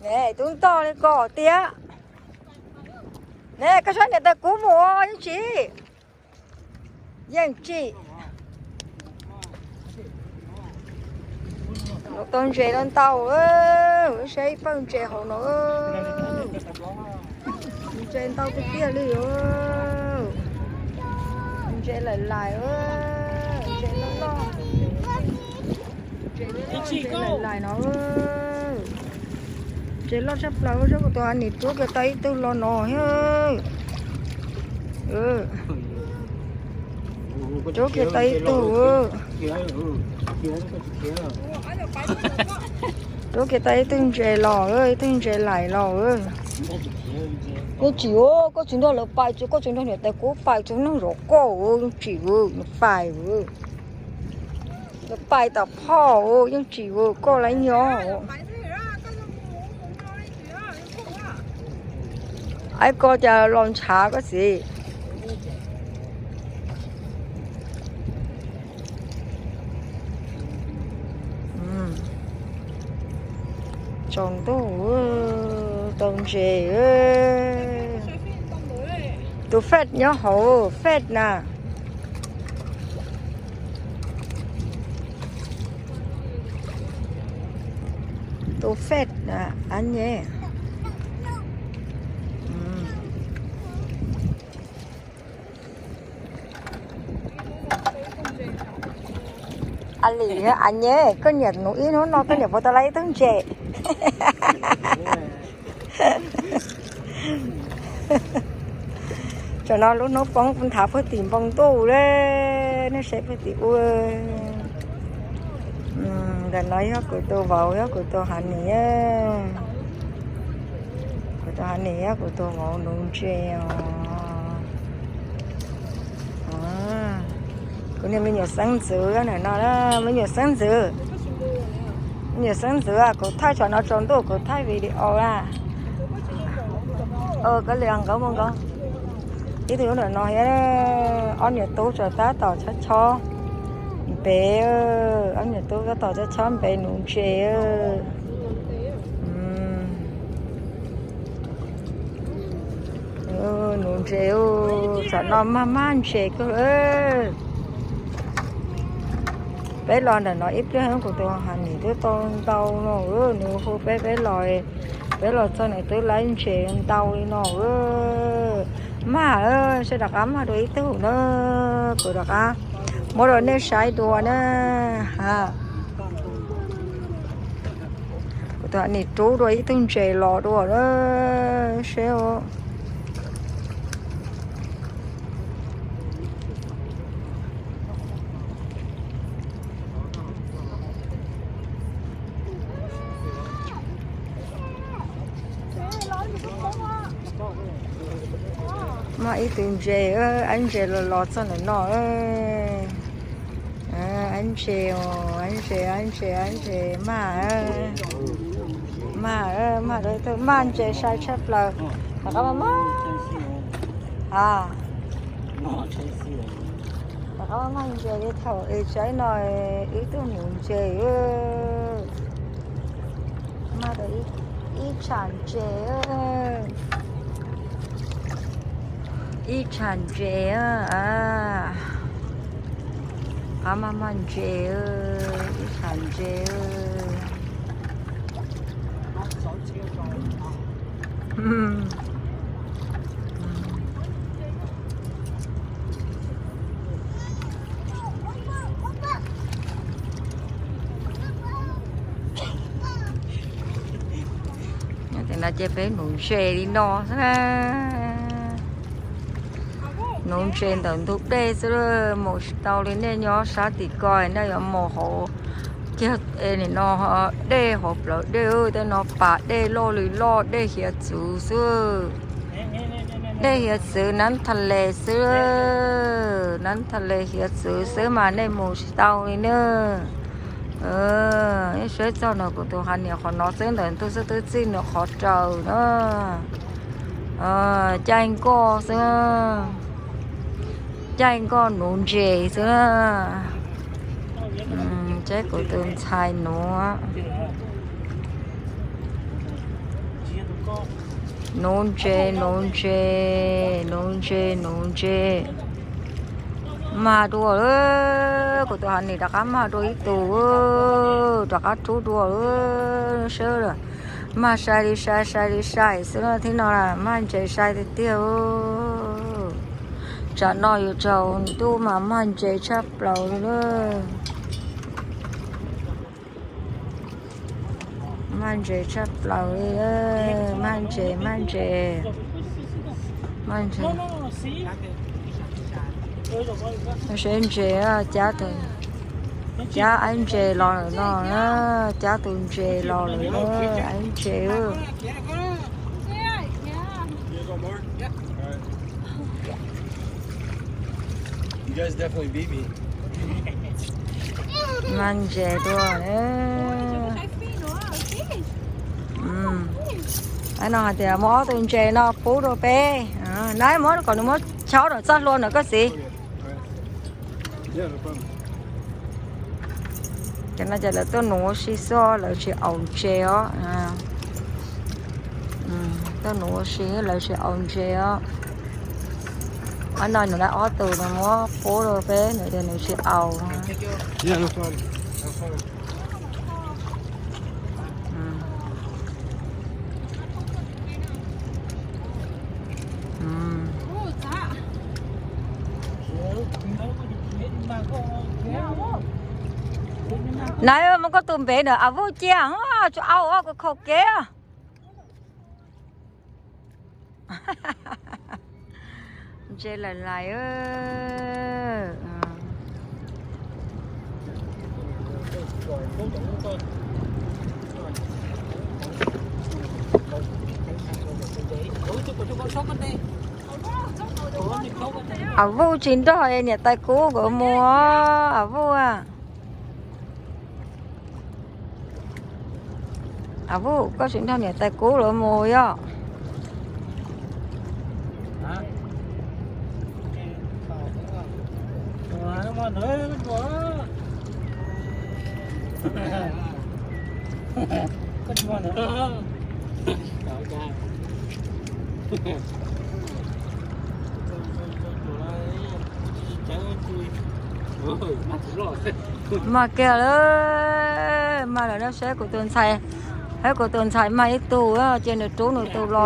Ne, tub ntog li ko tiag. Ne, koj saib niam tais kuv mus yeej tsis, yeej tsis. Tau ntses no ntau, saib ib pawg ntses hauv no. Ntses ntau tiag tiag li os. Ntses laim laim, ntses loj loj. Ntses laim laim no. Ntses loj tshaj plaws, kuv tus Hav Nis rub kiag tau ib tug los no thiab. Rub kiag tau ib tug. Rub kiag tau ib tug ntses los, ib tug ntses laim los. Yeej tsis, koj tsis nrog lawv pais, koj tsis nrog niam tais kuv pais, tsis nrog zov koj, yeej tsis, nws pais, nws pais tom phoj, yeej tsis, koj lawv nyob. Aib, koj cas los ntshav koj txiv. Tsaus ntuj, tau ntses. Tus Fed nyob hauv, Fed na. Tus Fed na, av nyeb. Av lim, av nyeb, koj niam hnub ib hnub no koj niam puas tau laib ib tug ntses? Tam no lub hnub poob nthav puag tim npoo ntuj le, nej saib puag tim ub. Ntawm no yog kuv tus vauv, yog kuv tus Hav Nis. Kuv tus Hav Nis yog kuv tus vauv nuv ntses os. Kuv niag me nyuam xeeb ntxwv ntawm no, me nyuam xeeb ntxwv. Me nyuam xeeb ntxwv, kuv thaij tsam no tsaus ntuj kuv thaij video a. Koj li nkaub mus nkaub. Ib tug ntawm no thiab, ob niam tub tsam tab tom chob chob npe, ob niam tub tab tom chob chob npe nuv ntses. Nuv ntses, tsam no mag mag ntses kawg. Peb los ntawm no ib pliag kuv tus Hav Nis twb tau ntau no, nws hu peb, peb los, peb los txog nws twb laib ntses ntau li no. Mag, seb rov qab mag dua ib tug na, kuv rov qab muab rau nej saib dua na. Kuv tus Hav Nis rub dua ib tug ntses los dua na, seb. Mag ib tug ntses, ab ntses los los txog ntawm no. Ab ntses, ab ntses, ab ntses, ab ntses, mag, mag, mag ntses sai tshaj plaws. Rov qab mag, mag. Rov qab mag ntses li thaum es saib no, ib tug nuv ntses. Mag tau ib tsham ntses, ib tsham ntses. Qab mag mag ntses, ib tsham ntses. Ces no ces peb nuv ntses li no xwb na. Nuv ntses ntawm ntug dej xwb, mus tsis tau li nej nyob sab tim ko, nej yuav mus hauv kiag nim no dej hauv plawv dej, tej no pas dej loj li loj, dej hiav txwv xwb. Dej hiav txwv nab tha les xwb, nab tha les hiav txwv xwb mas nej mus tsis tau li na. Saib txog no kuv tus Hav Nis qhov no xwb ntawm ntug xwb twb txij nws qhov raws na. Caij nkoj xwb, caij nkoj nuv ntses xwb. Saib kuv tus ntxhais nuv, nuv ntses, nuv ntses, nuv ntses, nuv ntses. Mag dua lawm, kuv tus Hav Nis rov qab mag dua ib tug, rov qab rub dua lawm sab. Mag sai li sai, sai li sai xwb thiab no, mag ntses sai tiag tiag. Tsam no yuav tsaus ntuj mas mag ntses tshaj plaws li lawm. Mag ntses tshaj plaws li, mag ntses, mag ntses, mag ntses. Seb ntses, cab tus, cab aib ntses los lawm no, cab tus ntses los lawm, aib ntses. Mag ntses dua. No hais tias muab ob tug ntses no pub rau peb, na muab kom nws muab chob rau txoj hlua ntawm koj txiv. Ces no ces lawv tuaj nuv ua si xwb, lawv tsis aus ntses os. Tuaj nuv ua si, lawv tsis aus ntses os. Ob no nws lawv ob tug no muab pub rau peb, nws tias nws tsis aus. Na muab koj tus npe ntawm Av Vuj cia, tsis aus os, kuv khaum kev. Ntses lawm lais. Av Vuj tsis nrog niam tais kub nkawd mus, Av Vuj. Av Vuj, koj tsis nrog niam tais kub lawv mus yom? Mag kiag lawm, mag lawm no, saib kuv tus ntxhais, saib kuv tus ntxhais mag ib tug, ces nws rub nws tus los.